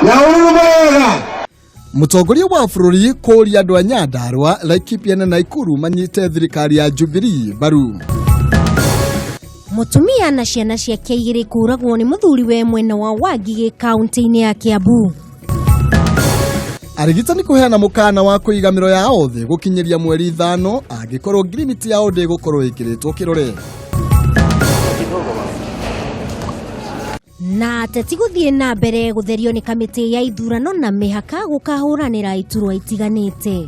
Nyahururu mwega. Mũtongoria wa bũrũri kũũria andũ a Nyandarua, Laikipia na Naikuru manyite thirikari ya Jubilee mbaru. Mũtumia na ciana ciake igĩrĩ kũragwo nĩ mũthuri we mwena wa Wangigĩ kaunti-inĩ ya Kiambu. Arigitani kũheana mũkana wa kũiga mĩro yao thĩ gũkinyĩria mweri 5 angĩkorwo ngirimiti yao ndĩgũkorwo ĩkĩrĩtwo kĩrore. Na ateti gũthiĩ na mbere gũtherio nĩ kamĩtĩ ya ithurano na mĩhaka gũkahũranĩra iturwa itiganĩte.